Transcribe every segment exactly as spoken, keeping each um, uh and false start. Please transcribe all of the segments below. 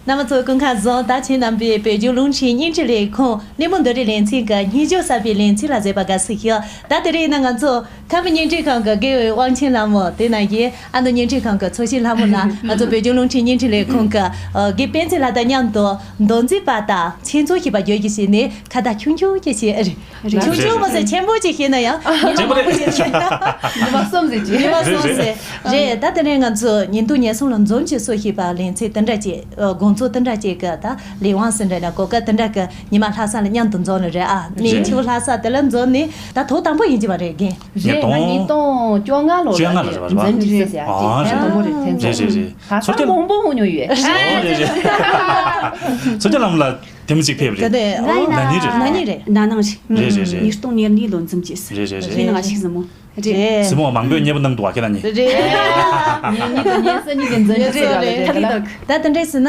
རྣམ་པ་ཚོ་སྐུ་ཁམས་བཟང་། ད་ཁྱེད་རྣམ་པས་བོད་ལྗོངས་རླུང་འཕྲིན་བརྙན་འཕྲིན་ལས་ཁུངས་གླེང་མོལ་འདུ་རིས་ལེ་ཚན་གྱི་སྙན་ཞུ་གསར་པའི་ལེ་ཚན་ལ་གཟིགས་པར་དགའ་བསུ་ཞུ། ད་དེ་རིང་ནི་ང་ཚོ་ཁམས་བརྙན་འཕྲིན་ཁང་གི་དགེ་འོས་དབང་ཆེན་ལྷ་མོ། དེ་ནང་བཞིན་ཨ་མདོ་བརྙན་འཕྲིན་ཁང་གི་ཚོགས་གཞོན་ལྷ་མོ་ལགས། ང་ཚོ་བོད་ལྗོངས་རླུང་འཕྲིན་བརྙན་འཕྲིན་ལས་ཁུངས་ཀྱི་ཨ་དགེ་སྤེན་ཚེ་ལགས་དང་མཉམ་དུ་མདོ་འཛིན་པ་དང་ཆོས་ཚོགས་ཞེས་པ་བརྗོད་རྒྱུ་ཞིག་ནི་ཁ་བརྡ་ཆུང་ཆུང་ཅིག་བྱས། རེད། ཆུང་ཆུང་མ་ཟད་ཆེན་པོ་ཅིག་བྱས་ན་ཡང་ཉི་མ་མང་པོ་ཞིག་བྱས་ན། ཉི་མ་གསུམ་ཟེར་གྱི། ཉི་མ་གསུམ་ཟེར། རེད། ད་དེ་ནས་ང་ཚོ་ཉིས་སྟོང་ཉེར་གསུམ་ལ་འཛོམས་ཀྱི་སྲོལ་ཞེས་པ་ལེ་ཚན་དེ་འདྲ་ཅིག་ཨ་དགོང་ཚོགས་དེ་འདྲ་ཅིག་གི་ད་ལས་དབང་ཟེར་འདྲ་ན་གོ་སྐབས་དེ་འདྲ་གི་ཉི་མ་ལྷ་ས་ལ་མཉམ་དུ་འཛོམས་ནི་རེད་ཨ། གནས་མཆོག་ལྷ་ས་དེ་ལ་འཛོམས་ནི་ད་ཐོག་དང་པོ་ཡིན་གྱི་བ་རེད་རྒན། རེད། ང་ཉིས་སྟོང་བཅོ་ལྔ་ལོ་ལ་བཅོ་ལྔ་ལ་རེད་བ། འཛོམས་ཀྱི་རེད་ཟེར་ཨ། ཨ་ཅེ་རེད། ཐེངས་དང་པོ་རེད། ཐེངས་རེད་རེད་རེད། ལྷ་ས་མང་པོ་འོང་མྱོང་ཡོད། ཨོ་རེད་རེད། ཚོ་སྐྱ་ལམ་ལ། དེ་མོ་ཅིག་ཕེབས་རེད། ག་དེ་ན་ནི་རེད། ན་ནི་རེད། ན་ནང་རེད། རེད་རེད་རེད། ཉིས་སྟོང་ཉེར་གཉིས་ལོ་འཛོམས་ཀྱི་ཟེར། རེད་རེད་རེད། ཡིན་ནང་ཞིག་ཟིན་མོ། རེད། སྲིན་མོ་མང་པོས་མཉེས་པོ་གནང་འདུག་བ་ཁྱེད་རང་གཉིས། རེད། ཉིས་གཉིས་དང་ཉེར་གསུམ་གཉིས་ཀྱི་འཛིན་གྲྭ་རེད་རེད་རེད། ད་དེ་འདྲས་ཟིན་ན་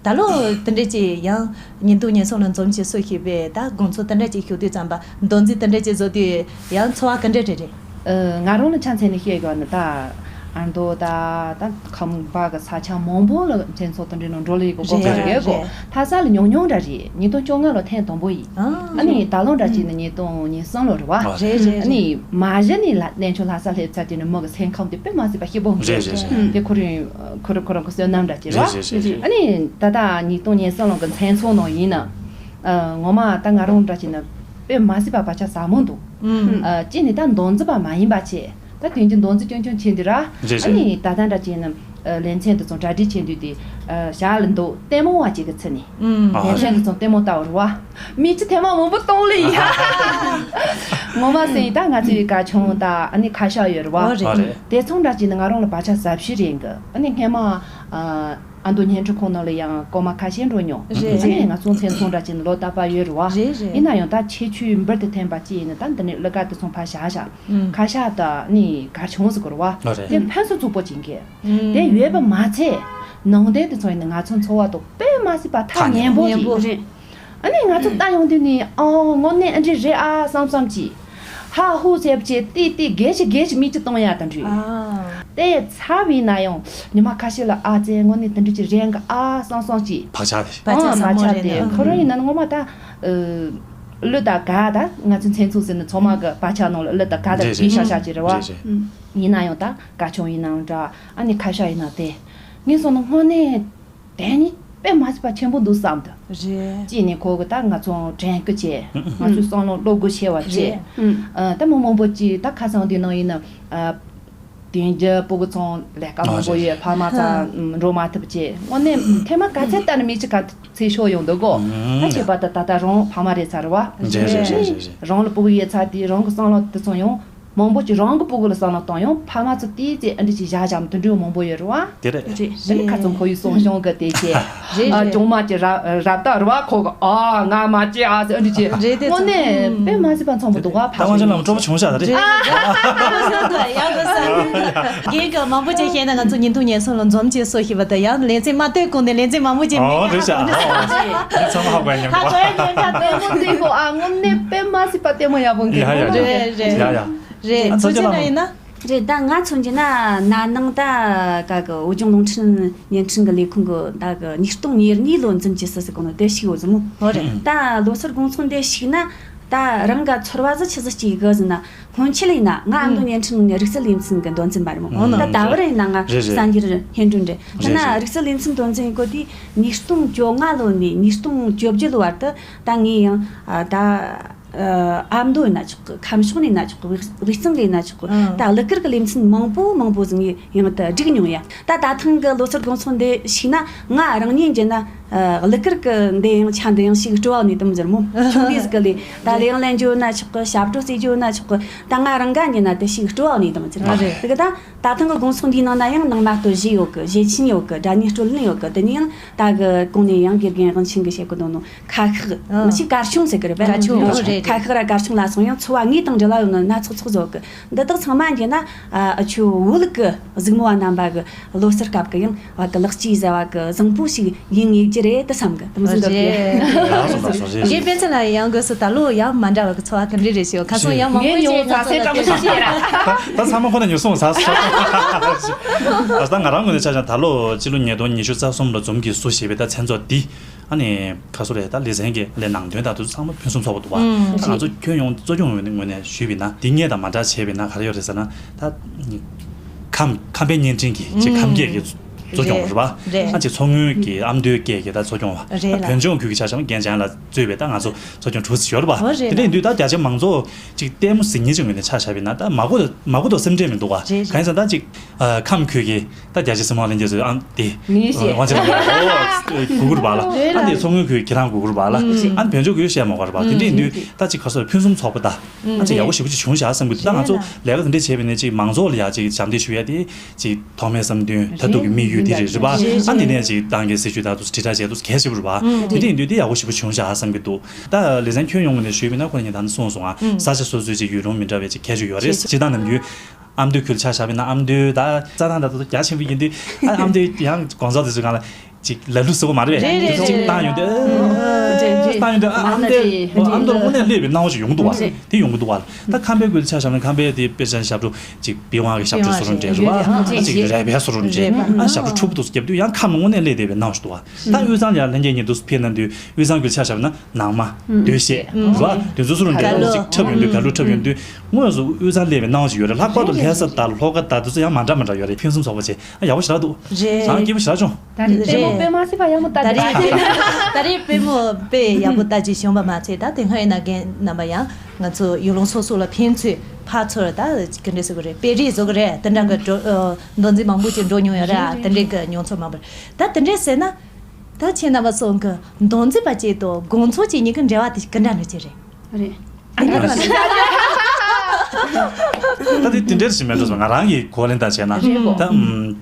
ད་ལོ་དེ་འདྲས་ཅིག་ཡང་ཉིས་སྟོང་ཉེར་གསུམ་ལ་འཛོམས་ཀྱི་སྲོལ་ཞེས་པའི་ད་དགོང་ཚོགས་དེ་འདྲས་ཅིག་ཞུགས་དུས་ཙམ་པ་མདོ་འཛིན་དེ་འདྲས་ཅིག་བཟོ་དུས་ཡང་ཚོར་བ་ག་འདྲས་རེད་རེད། ཨ་ང་རང་ལ་ཆ་མཚོན་ནས་བཤད་དགོས་ན་ད་ཨ་མདོ་ད་ད་ཁམས་པ་གི་ས་ཆ་མང་པོ་ལ་མཚན་ཚོགས་དང་འབྲེལ་ནས་འགྲོ་ལས་གོ་གོ་རེད་ག་རེད་གོ། རེད། ལྷ་ས་ལ་ཉུང་ཉུང་འདྲ་རེད། ཉིས་སྟོང་བཅོ་ལྔ་ལོ་ཐེངས་དང་པོ་ཡིན། ཨ་ཨ་ནི་ད་ལོ་འདྲ་ཅིག་ནི་ཉིས་སྟོང་ཉེར་གསུམ་ལོ་རེད་བ། རེད་རེད་ཨ་ནི་མ་གཞི་ནས་ལ་གནས་མཆོག་ལྷ་ས་སླེབས་ཚར་དུས་ནི་མི་གི་སེམས་ཁམས་དེ་དཔེ་མ་སྲིད་པ་སྐྱིད་པོ་མི་རེད་རེད་རེད། དེ་ཁོ་རང་ཁོ་རང་ཁོ་རང་གི་བསོད་ནམས་འདྲ་ཅིག་རེད་བ། རེད་རེད་རེད། ཨ་ནི་ད་ལྟ་ཉིས་སྟོང་ཉེར་གསུམ་ལོ་གི་མཚན་ཚོགས་ནང་ཡིན་ན། ཨ་ངོ་མ་ད་ང་རང་འདྲ་ཅིག་ནི་དཔེ་མ་སྲིད་པ་བག་ཆགས་ཟབ་མོ་འདུག་ཨ་གཅིག་ནི་ད་མདོ་འཛིན་པ་མ་ཡིན་པ་བྱས། ད་དོན་གྱི་མདོ་འཛིན་རྐྱང་རྐྱང་བྱས་འདི་ར། རེད་རེད། ཨ་ནི་ད་ལྟ་འདྲ་བྱས་ན་ཨ་ལེ་ཚན་དེ་ཚོ་གྲ་སྒྲིག་བྱས་འདུག་དེ་ཨ་ཞག་ལ་འདུག་ལྟད་མོ་བ་ཅིག་གི་ཚུལ་ནས། ཨ་ལེ་ཚན་དེ་ཚོ་ལྟད་མོ་ལྟ་བར་བ། མི་ཆུ་ཐེངས་མ་མང་པོ་གཏོང་ལེ་ཡ། ངོ་མ་ཟེར་ཡིན་ད་ང་ཚོའི་གར་ཆུང་དང་ཨ་ནི་ཁ་ཤགས་ཡོད་རེད་བ། ཨོ་རེད། ཨ་རེད། དེ་ཚོ་འདྲ་བྱས་ན་ང་རང་ལ་བག་ཆགས་ཟབ་ཤོས་རེད་གི། ཨ་ནི་སྔས་མ་ཨ་ཨ་མདོ་བརྙན་འཕྲིན་ཁང་ནང་ལ་ཡང་སྐོར་མ་ཁ་ཤས་འགྲོ་མྱོང་། རེད། ཨ་ནི་ང་ཚོ་མཚན་ཚོགས་འདྲ་བྱས་ན་ལོ་རྟག་པར་ཡོད་རེད་བ། རེད་རེད། ཡིན་ན་ཡང་ད་ཁྱད་ཆོས་འབུར་དུ་ཐོན་པ་ཅིག་ཡིན་ན་ད་འདི་ནས་གླུ་གར་དེ་ཚོ་ཕར་བཞག་བཞག་ཨུམ། ཁ་ཤགས་དང་ནི་གར་ཆུང་ཟེར་དགོས་རེད་བ། ཨ་རེད། དེ་ཕུན་སུམ་ཚོགས་པོ་ཅིག་གི། ཨུམ། དེ་ཡོད་པ་མ་ཚད། ནང་དོན་དེ་ཚོ་ཡིན་ན་ང་ཚོ་འཚོ་བ་དང་དཔེ་མ་སྲིད་པ་ཐག་ཉེ་པོ་ཉེ་པོ་ཅིག་རེད། ཨ་ནི་ང་ཚོ་ལྟ་ཡོང་དུས་ནི་ཨོ་དངོས་གནས་ཨ་འདྲི་རེད་ཨ་བསམ་བསམ་ཅིག་ཧ་ཧུ་ཟེར་བྱས་ཏི་ཏི་གེ་ཞིག་གེ་ཞིག་མིག་ཆུ་གཏོང་ཡ་དང་འདྲི། ཨ། དེ་ཚ་བའི་ན་ཡང་ཉི་མ་ཁ་ཤས་ལ་ཨ་ཙེ་དངོས་གནས་དེ་འདྲི་ཅིག་རེད་འགའ་ཨ་བསམ་བསམ་ཅིག་བག་ཆགས་དེ། བག་ཆགས་ཨ་ཟབ་མོ་བག་ཆགས་རེད་དེ་ན། ཁོ་རང་ཡིན་ན་ངོ་མ་ད། ཨ། གླུ་དང་གར་ད་ང་ཚོའི་མཚན་ཚོགས་ཟེར་ན་ཚང་མ་གི་བག་ཆགས་ནང་ལ་གླུ་དང་གར་དང་རེད་རེད། གི་ཤ་ཤ་ཅིག་རེད་བ། རེད་རེད། ཡིན་ན་ཡང་ད་གར་ཆུང་ཡིན་ནའང་འདྲ་ཨ་ནི་ཁ་ཤགས་ཡིན་ནའང་དེ། ངས་སོང་ན་དངོས་གནས་དེ་ནི་དཔེ་མ་སྲིད་པ་ཆེན་པོ་འདུག་བསམ་འདུག་རེད། གཅིག་ནས་ཁོ་གི་ད་ང་ཚོ་དྲན་སྐུལ་བྱས། ང་ཚོའི་བསམ་བློ་བློ་སྒོ་ཕྱེ་བ་བྱས། རེད། ཨ་ད་མི་མང་པོ་ཅིག་ད་ཁ་སང་འདི་ནང་ཡིན་ན། ཨ། དེང་རྒྱུ་སྤུ་གུ་ཚང་ལས་ཀ་མང་པོ་ཡོད་ཕ་མ་ཚང་འགྲོ་མ་ཐུབ་བྱས་དངོས་གནས་ཐེངས་མ་ག་ཚད་ལྟར་ནས་མི་གཅིག་ག་ཚད་ཤོར་ཡོང་འདུག་གོ། ད་བྱས་པ་ད་ད་ལྟ་རང་ཕ་མ་རེད་ཚར་བ། རེད་རེད་རེད་རེད། རང་ལ་སྤུ་གུ་ཡོད་ཚར་དུས་རང་གི་བསམ་བློ་དེ་ཚོ་ཡང་མང་པོ་ཅིག་རང་གི་སྤུ་གུ་ལ་བསམ་བློ་བཏང་ཡང་ཕ་མ་ཚོ་དེའི་ཚེ་ཨ་འདྲི་ཅིག་བཞག་བཞག་མི་དེ་འདྲ་མང་པོ་ཡོད་རེད་བ། དེ་རེད། རེད། དེ་ནི་ཁ་ཚང་ཁོ་ཡི་སོང་ཤོང་གི་དེ་ཆེ། རེད་ཨ་རེད། ཅུང་མ་ཅིག་རབ་རབ་ད་རུ་བ་ཁོ་གི་ཨ་ང་མ་ཅི་ཨ་ཟེར་ཨ་འདྲི་ཅིག་རེད་དེ་དངོས་གནས་དཔེ་མ་སྲིད་པ་མཚུངས་པ་འདུག་བ་ད་དབང་ཆེན་ལམ་སྤྲོ་པོ་བྱུང་ཤག་རེད། རེད་རེད་རེད། ཡག་གི་ས། རྒན་གྱིས་མང་པོ་ཅིག་བཤད་ན་ང་ཚོ་ཉིས་སྟོང་ཉེར་གསུམ་ལ་འཛོམས་ཀྱི་སྲོལ་ཞིག་བ་དང་ཡང་ལེ་ཚན་མ་ལྟོས་གོང་ནས་ལེ་ཚན་མང་པོ་ཅིག་ཨོ་རེད་ཤག་འདི་ཚང་མ་ཧ་གོ་ཡ་ཉན་ཧ་གོ་ཡ་ཉན་ཁ་ལྟད་མོ་འདི་གོ་ཨ་དངོས་གནས་དཔེ་མ་སྲིད་པ་ལྟད་མོ་ཡག་པོ་འདུག་ཡ་ཡ་རེད་རེད། ཡ་ཡ། རེད། ཚོད་ཅི་ན་ཡིན་ན། རེད། ད་ང་མཚོན་གྱི་ན་ན་ནིང་ད་ག་གི་བོད་ལྗོངས་རླུང་འཕྲིན་བརྙན་འཕྲིན་གྱི་ལས་ཁུངས་གི་ད་གི་ཉིས་སྟོང་ཉེར་གཉིས་ལོ་འཛིན་གྱི་སྲིད་ཟེར་གོ་ནོ་དེ་ཞིག་ཡོད་ཟིན་མོ། ཧོ་རེད། ད་ལོ་སར་དགོང་ཚོགས་འདི་ཞིག་ན་ད་རང་ག་ཚོར་བ་ཟི་ཆི་ཟི་སྐྱེ་གི་ཟིན་ན་སྔོན་ཆད་ལ་ཡིན་ན་ང་ཨ་མདོ་བརྙན་འཕྲིན་ནས་རིག་རྩལ་ལེ་ཚན་གི་མདོ་འཛིན་པ་རེད་མོ། ད་ད་བར་ཡིན་ན་ང་གསར་འགྱུར་སྙན་སྒྲོན་རེད། ད་ན་རིག་རྩལ་ལེ་ཚན་མདོ་འཛིན་ཡིན་གོ་དེ་ཉིས་སྟོང་བཅོ་ལྔ་ལོ་ནས་ཉིས་སྟོང་བཅོ་བརྒྱད་ལོ་བར་དུ་ད་ངས་ཡང་ད། ཨ་མདོ་ཡིན་ན་ཆོག་གི། ཁམས་ཕྱོགས་ནས་ཡིན་ན་ཆོག་གི། དབུས་དབུས་གཙང་ལ་ཡིན་ན་ཆོག་གི། ཨང་། ད་གླུ་གར་གི་ལེ་ཚན་མང་པོ་མང་པོ་ཟིག་ངས་ཡང་ད་བསྒྲིགས་མྱོང་ཡ། ད་ད་ཐེངས་གི་ལོ་སར་དགོང་ཚོགས་འདི་ཞིག་ན་ང་རང་ཉིད་འཇོན་ན་ཨ་གླུ་གར་གི་འདི་ཡང་ཆ་འདི་ཡང་ཞིག་སྤྲོ་བ་ནས་དུམ་ཟེར་མོ་ཆུང་དུས་ཟིག་གི་ལས་ད་གླུ་དབྱངས་ལེན་རྒྱུ་ན་ཆོག་གི། ཞབས་བྲོ་རྩེ་རྒྱུ་ན་ཆོག་གི། ད་ང་རང་ག་འཇོན་ན་དེ་ཞིག་སྤྲོ་བ་ནས་དུམ་ཟེར། ཨ་རེད། དེ་གི་ད་ད་ཐེངས་གི་དགོང་ཚོགས་འདིའི་ནང་ན་ཡང་ནང་མ་སྟོད་གཞས་ཡོད་གི། གཞས་ཆེན་ཡོད་གི། སྒྲ་སྙན་དཀྲོལ་ལེན་ཡོད་གི། དེ་ནས་ཡང་ད་གི་གོང་ནས་ཡང་དགེ་རྒན་དབང་ཆེན་གི་བཤད་གི་འདུག་ནོ། ཁ་ཤགས། ཨ། ང་ཆོས་གར་ཆུང་ཟེར་གི་རེད་པས། གར་ཆུང་ཨོ་རེད། ཁ་ཤགས་ར་གར་ཆུང་ལ་སོང་ཡང་འཚོ་བ་དངོས་དང་འབྲེལ་བ་ཡོད་ནི་སྣ་ཚོགས་ཚོགས་ཟོག་གི། འདི་དག་ཚང་མ་འཇོན་ན་ཨ་ཆོས་བོད་ལུགས་ཀྱི་གཟིགས་མོ་བ་རྣམ་པ་གི་ལོ་སར་སྐབས་ཀྱི་ཡང་བ་གི་ལག་སྐྱེས་ཟེར་བ་གི་བཟང་པོ་ཞིག་ཡིན་ངེས། རེད་ད་བསམ་གི་ད་མ་སོང་རེད། ལགས་སོ་ལགས་སོ་རེད། རྒན་སྤེན་ཚེ་ལགས་ཡང་དགོས་སུ་ད་ལོ་ཡང་མ་འདྲ་བ་གི་ཚོར་བ་ག་འདྲ་རེད་ཞུ་ཁ་སང་ཡང་མང་པོ་ངས་ཉོ་ཞིག་ཚ་སེ་ཏྲ་མོ་ཞིག་ཤེས་ར། ད་ད་ཚང་མ་ཁོ་ན་ཉོ་སོང་ཚ་སོ། ཨ་ད་ང་རང་ངོས་ནས་ཆ་བཞག་ད་ལོ་སྤྱི་ལོ་ཉིས་སྟོང་ཉི་ཤུ་རྩ་གསུམ་ལོ་འཛོམས་ཀྱིས་བསུ་ཞེས་པའི་ད་མཚན་ཚོགས་འདི་ཨ་ནི་ཁ་སོ་རེད། ད་ལེ་ཚན་གྱི་ལས་ནང་དོན་དང་དུ་ཚང་མ་ཕུན་སུམ་ཚོགས་པ་འདུག་བ། ཨང་། ད་ང་ཚོ་ཁྱོན་ཡོངས་གཙོ་སྐྱོང་ངོས་ནས་ཞུས་པ་ཡིན་ན་འདི་སྔས་དང་མ་འདྲ་བྱས་པ་ཡིན་ན་ག་རེ་ཡོད་རེད་ཟེར་ན་ད་ཁམས་ཁམས་པའི་བརྙན་འཕྲིན་གྱི་ཅིག་ཁམས་སྐད་ཀྱི་གཙོ་སྐྱོང་རེད་པ། རེད། ཨ་ཅིག་མཚོ་སྔོན་གྱི་ཨ་མདོའི་སྐད་ཀྱི་ད་གཙོ་སྐྱོང་བ། རེད་ལ། བོད་ལྗོངས་ཁུལ་གྱི་ཆ་བཞག་ན་རྒན་ལྕམ་ལགས་གཙོས་པའི་ད་ང་ཚོ་གཙོ་སྐྱོང་དྲུག་ཙམ་ཡོད་རེད་པ། འོ་རེད་དེ་འདྲ་ཡིན་དུས་ད་རྒྱ་ཆེ་མང་ཚོགས་ཅིག་ལྟད་མོ་གཟིགས་མཁན་ཅིག་ངོས་ནས་ཆ་བཞག་པ་ཡིན་ན་ད་མ་གོ་མ་གོ་དོ་སེམས་ཁྲལ་མི་འདུག་བ། རེད་གང་ཡིན་ཟེར་ན་ད་ཅིག་ཨ་ཁམས་ཁུལ་གྱི་ད་རྒྱ་ཆེ་སྲིད་དབང་ལྷན་རྒྱས་ཚོས་ཨ་དེ་ངས་བཤད། ཨ་དབང་ཆེན་ལགས་ཨོ་གུ་གུ་རུ་པ་ལ་རེད་ཨ་དེ་ལ། མཚོ་སྔོན་ཁུལ་ཁྱེད་རང་གུ་གུ་རུ་པ་ལ་ཨ་བོད་ལྗོངས་ཁུལ་བཤད་མ་དགོས་རེད་པ། དེ་འདྲ་ཡིན་དུས་ད་ཅིག་ག་སོ་ཕུན་སུམ་ཚོགས་པ་ད། ཨ་ཅིག་ཡག་པོ་ཞེ་པོ་ཅིག་བྱུང་བཞག་བསམ་གི་འདུག་ད་ང་ཚོ་ལས་ཀ་དེ་འདྲ་བྱས་པ་ཡིན་ན་ཅིག་མང་ཚོགས་ལ་ཡ་ཅིག་ཞབས་འདེགས་ཞུ་ཡ་དེ་ཅིག་ཐོག་མའི་བསམ་འདུན་ད་དུང་གི་དམིགས་ཡུལ་དེ་རེད་རེད་པ། ཨ་དེ་ནས་ཅིག་ཏང་གི་སྲིད་ཇུས་ད་དུང་དྲིལ་བསྒྲགས་བྱས་དུས་གལ་ཆེ་པོ་རེད་པ། དེ་འདྲ་ཡིན་དུས་དེ་ཡག་པོ་ཞེ་པོ་བྱུང་བཞག་བསམ་གི་འདུག་ད་ལེ་ཚན་ཁྱོན་ཡོངས་ནས་ཞུས་པ་ཡིན་ན་ཁོ་ཉིད་ད་ནི་གསུངས་སོང་ང་ས་ཆ་སོ་སོའི་ཅིག་ཡུལ་ལུང་མི་འདྲ་བའི་ཅིག་ཁྱད་ཆོས་ཡོད་རེད། སྤྱིར་བཏང་ནམ་རྒྱུན་ཨ་མདོའི་ཁུལ་ཆ་བཞག་པ་ཡིན་ན་ཨ་མདོའི་ད་རྩྭ་ཐང་ད་དུང་རྒྱ་ཆེན་པོ་ཡིན་དུས་ཨ་ཨ་མདོའི་ཡང་དགོང་ཚོགས་དེ་ཚོའི་སྒང་ལ། ཅིག་ལ་ལུ་ཟེར་བ་མ་རེད་པས། རེད་རེད་ཅིག་རེད། བཏང་ཡོང་དུས་ཨ་རེད་རེད། བཏང་ཡོང་དུས་ཨ་ཨ་མདོ་ཨ་མདོ་ལ་དངོས་གནས་སླེབས་པའི་སྣང་བ་ཞིག་ཡོང་གི་འདུག་བ། རེད། དེ་ཡོང་གི་འདུག་བ། ད་ཁམས་པའི་ཁུལ་ཆ་བཞག་ན་ཁམས་པའི་དེ་དཔེ་ཆ་ཞབས་བྲོ་ཅིག་པི་ཝང་གི་ཞབས་བྲོ་བཟོ་རུ་འདྲ་རེད་པ། ཨ་ཅིག་རལ་པའི་བཟོ་རུ་འདྲ། ཨ་ཞབས་བྲོ་འཁྲུག་པོ་འདུག་བརྒྱབ་དུས་ཡང་ཁམས་ལ་དངོས་གནས་སླེབས་བསྡད་པའི་སྣང་བ་ཞིག་འདུག་བ། ད་དབུས་གཙང་ལ་ཡང་ལྷན་རྒྱས་ཉིན་དུ་ཕེབས་གནང་དུས་དབུས་གཙང་ཁུལ་ཆ་བཞག་ན་ནང་མ་སྟོད་གཞས་རེད་པ། དེ་ཚོ་བཟོ་རུ་འདྲ་ཅིག་འཁྲབ་ཡོང་དུས་ག་ལུ་འཁྲབ་ཡོང་དུས་དངོས་སུ་དབུས་གཙང་སླེབས་པའི་སྣང་བ་ཞིག་ཡོད་རེད། ལྷག་པར་དུ་ལྷ་ས་དང་ལྷོ་ཁ་ད་དེ་ཚོ་ཡང་མ་འདྲ་མ་འདྲ་ཡོད་རེད། ཕུན་སུམ་ཚོགས་པ་བྱས། ཨ་ཡག་པོ་ཞེ་དྲག་འདུག་རེད། རང་སྐྱིད་པོ་ཞེ་དྲག་བྱུང་། ད་རེས་ལྟད་མོ་དཔེ་མ་སྲིད་པ་ཡག་མོ་ལྟ་ད་རེས་ད་རེས་ལྟད་མོ་དཔེ་ཡག་པོ་ལྟ་ཅིག་བྱུང་བ་མ་ཚད་ད་དེ་སྔ་ཡིན་ན་རྒན་རྣམ་པ་ཡང་ང་ཚོ་ཡུལ་ལུང་སོ་སོ་ལ་ཕན་ཚུན་ཕར་ཚུར་ད་ག་འདྲས་ཟེར་དགོས་རེད། སྤེལ་རེས་བཟོ་གི་རེད། དེ་འདྲ་གི་འགྲོ་མདོ་འཛིན་མང་པོ་ཅིག་འགྲོ་མྱོང་ཡོད་རེད། དེ་འདྲས་གི་མྱོང་ཚོར་མང་པོ་རེད། ད་དེ་འདྲས་ཟེར་ན་ད་ཁྱེད་རྣམ་པ་ཚོ་གི་མདོ་འཛིན་པ་ཅིག་དང་དགོང་ཚོགས་ཅིག་གཉིས་ཀྱི་འབྲེལ་བ་དེ་ག་འདྲ་འདྲ་ཅིག་རེད། རེད། ད་དེ་དེ་འདྲའི་ཞིག་མེད་འགྲོ་སོང་། ང་རང་གི་གོ་ལེན་ལྟར་བྱས་ན་རེད་གོ། ད་ཨམ།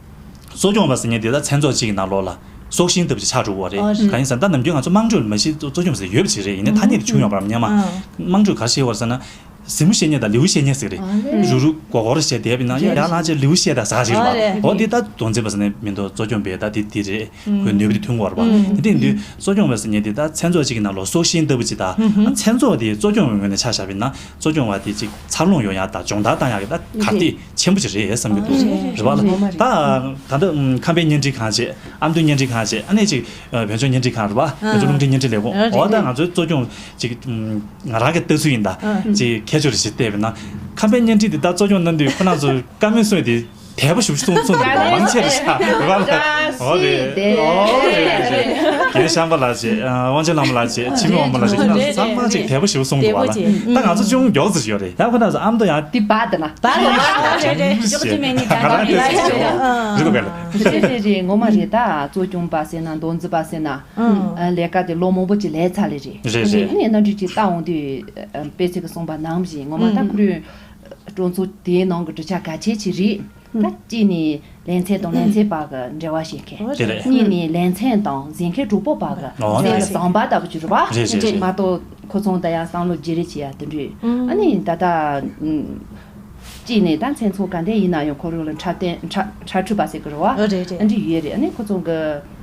གཙོ་སྐྱོང་བ་ཟེར་མཁན་དེ་ད་མཚན་ཚོགས་གཅིག་གི་ནང་ལོགས་ལ་སྲོག་ཤིང་ལྟ་བུ་ཅིག་ཆགས་འགྲོ་གི་རེད། ཨོ་རེད། གང་ཡིན་ཟེར་ན་ད་ནམ་རྒྱུན་ང་ཚོ་དམངས་ཁྲོད་ལ་མ་གཞི་གཙོ་སྐྱོང་བ་ཟེར་ཡོད་པ་ཅིག་རེད། ཡིན་ནའི་ཐ་སྙད་དེ་བྱུང་ཡོད་པ་རེད། སྔོན་མ་ཨང་། དམངས་ཁྲོད་ག་རེ་བཤད་ཡོད་རེད་ཟེར་ན་གཟིགས་མོ་བཤད་མཁན་དང་ལེའུ་བཤད་མཁན་ཟེར་གི་རེད། ཨོ་རེད། རུ་རུ་གོ་གོ་རེ་བཤད་བསྡད་པ་ཡིན་ན་ཡ་ཡ་ལངས་བྱས་ལེའུ་བཤད་ད་ཟ་ཅིག་རེད་པ། ཨོ་རེད། འོ་དེ་ད་མདོ་འཛིན་པ་ཟེར་ནས་མི་འདུག་གཙོ་སྐྱོང་བའི་ད་དེ་དེ་རེད། ཁོའི་ནུས་པ་དེ་ཐོན་གྱི་ཡོད་རེད་པ། ཨང་། དེ་འདྲ་ཡིན་དུས་གཙོ་སྐྱོང་བ་ཟེར་མཁན་དེ་ད་མཚན་ཚོགས་གཅིག་གི་ནང་ལོགས་སྲོག་ཤིང་ལྟ་བུ་ཅིག་ད་མཚན་ཚོགས་དེ་གཙོ་སྐྱོང་བའི་ངོས་ནས་ཆ་བཞག་པ་ཡིན་ན་གཙོ་སྐྱོང་བ་དེ་ཅིག་འཚར་ལོངས་ཡོང་ཡ་དང་སྦྱོང་བརྡར་བཏང་ཡ་གི་ད་གར་སྟེགས་ཆེན་པོ་ཅིག་རེད་བསམ་གྱི་འདུག་རེད་པ་ལ། ད་ད་ལྟ་ཁམས་པའི་བརྙན་འཕྲིན་ཁང་བྱས། ཨ་མདོའི་བརྙན་འཕྲིན་ཁང་བྱས། ཨ་ནི་ཅིག་བོད་ལྗོངས་བརྙན་འཕྲིན་ཁང་རེད་པ། བོད་ལྗོངས་རླུང་འཕྲིན་བརྙན་འཕྲིན་ལས་ཁུངས། འོ་ད་ང་ཚོའི་གཙོ་སྐྱོང་ཅིག་ང་རང་གི་ལྟ་ཚུལ་ཡིན་ད། ཅིག་ཁྱད་ཆོས་རེ་ཞིག་བལྟས་པ་ཡིན་ན་ཁམས་པའི་བརྙན་འཕྲིན་དེ་ད་གཙོ་སྐྱོང་གནང་དུས་ཁོ་རང་ཚོ་བཀའ་མོལ་གསུང་ཡ་དེ་དལ་པོ་ཞེ་པོ་ཅིག་གསུང་གསུང་འདུག་པ། མང་ཆེ་རེད་ཤག་རེད་པ་ལ། ཨོ་རེད། ཨོ་རེད་རེད་རེད། རྒན་ཤམ་པ་ལགས་བྱས། དབང་ཆེན་ལྷ་མོ་ལགས་བྱས། འཆི་མེད་དབང་མོ་ལགས་བྱས། ཁྱེད་རང་ཚོ་ཚང་མ་ཅིག་དལ་པོ་ཞེ་པོ་གསུང་འདུག་པ་ལ། ད་ང་ཚོ་ཅུང་མགྱོགས་ཙམ་ཞིག་ཡོད་རེད། ཡང་ཁོ་ན་ཚོ་ཨ་མདོ་ཡང་དེ་བ་དེ་ན། བ་དེ་ན་རེད་རེད། ཞོག་ཅི་མེད་ཉིད་ད་ང་རང་གི་རེད་ཀོ་ག་ལ། རེད་རེད་རེད། ངོ་མ་རེད། ད་གཙོ་སྐྱོང་པ་ཟེར་ན་མདོ་འཛིན་པ་ཟེར་ན། ཨ་ལས་ཀ་དེ་ལོ་མང་པོ་ཅིག་ལས་ཚར་ལེ་རེད། རེད་རེད། ཨ་ནི་གནམ་གྲུ་ཅིག་བལྟ་འོང་དུས་དཔེ་ཆ་གི་གསུངས་པ་ནང་བཞིན་ངོ་མ་ད་ཁོ་རང་སྤྲོ་ཚོགས་དེའི་ནང་གི་གྲུབ་ཆ་གལ་ཆེ་ཅིག་རེད། ད་གཅིག་ནི་ལེ་ཚན་དང་ལེ་ཚན་བར་གྱི་འབྲེལ་བ་བྱེད་མཁན། དེ་རེད། གཉིས་ནི་ལེ་ཚན་དང་གཟིགས་མཁན་གྲོགས་པོ་བར་གྱི་ཨོ་ལེ་ཚན་གྱི་ཟམ་པ་ལྟ་བུ་ཅིག་རེད་པ། རེད་རེད་རེད། མ་གཏོགས་ཁོ་ཚོ་ད་ཡང་བསམ་བློ་བརྗེ་རེས་བྱེད་ཡ་དེ་འདྲ། ཨ་ནི་ད་ལྟ་གཅིག་ནི་ད་མཚན་ཚོགས་ག་འདྲ་ཡིན་ན་ཡང་ཁོ་རང་ལ་འཁྲབ་སྟོན་འཁྲབ་འཁྲབ་ཁྲིད་པ་ཟེར་གི་རེད་པ། ཨ་རེད་རེད། ཨ་འདྲ་ཡོད་རེད། ཨ་ནི་ཁོ་ཚོ་གི་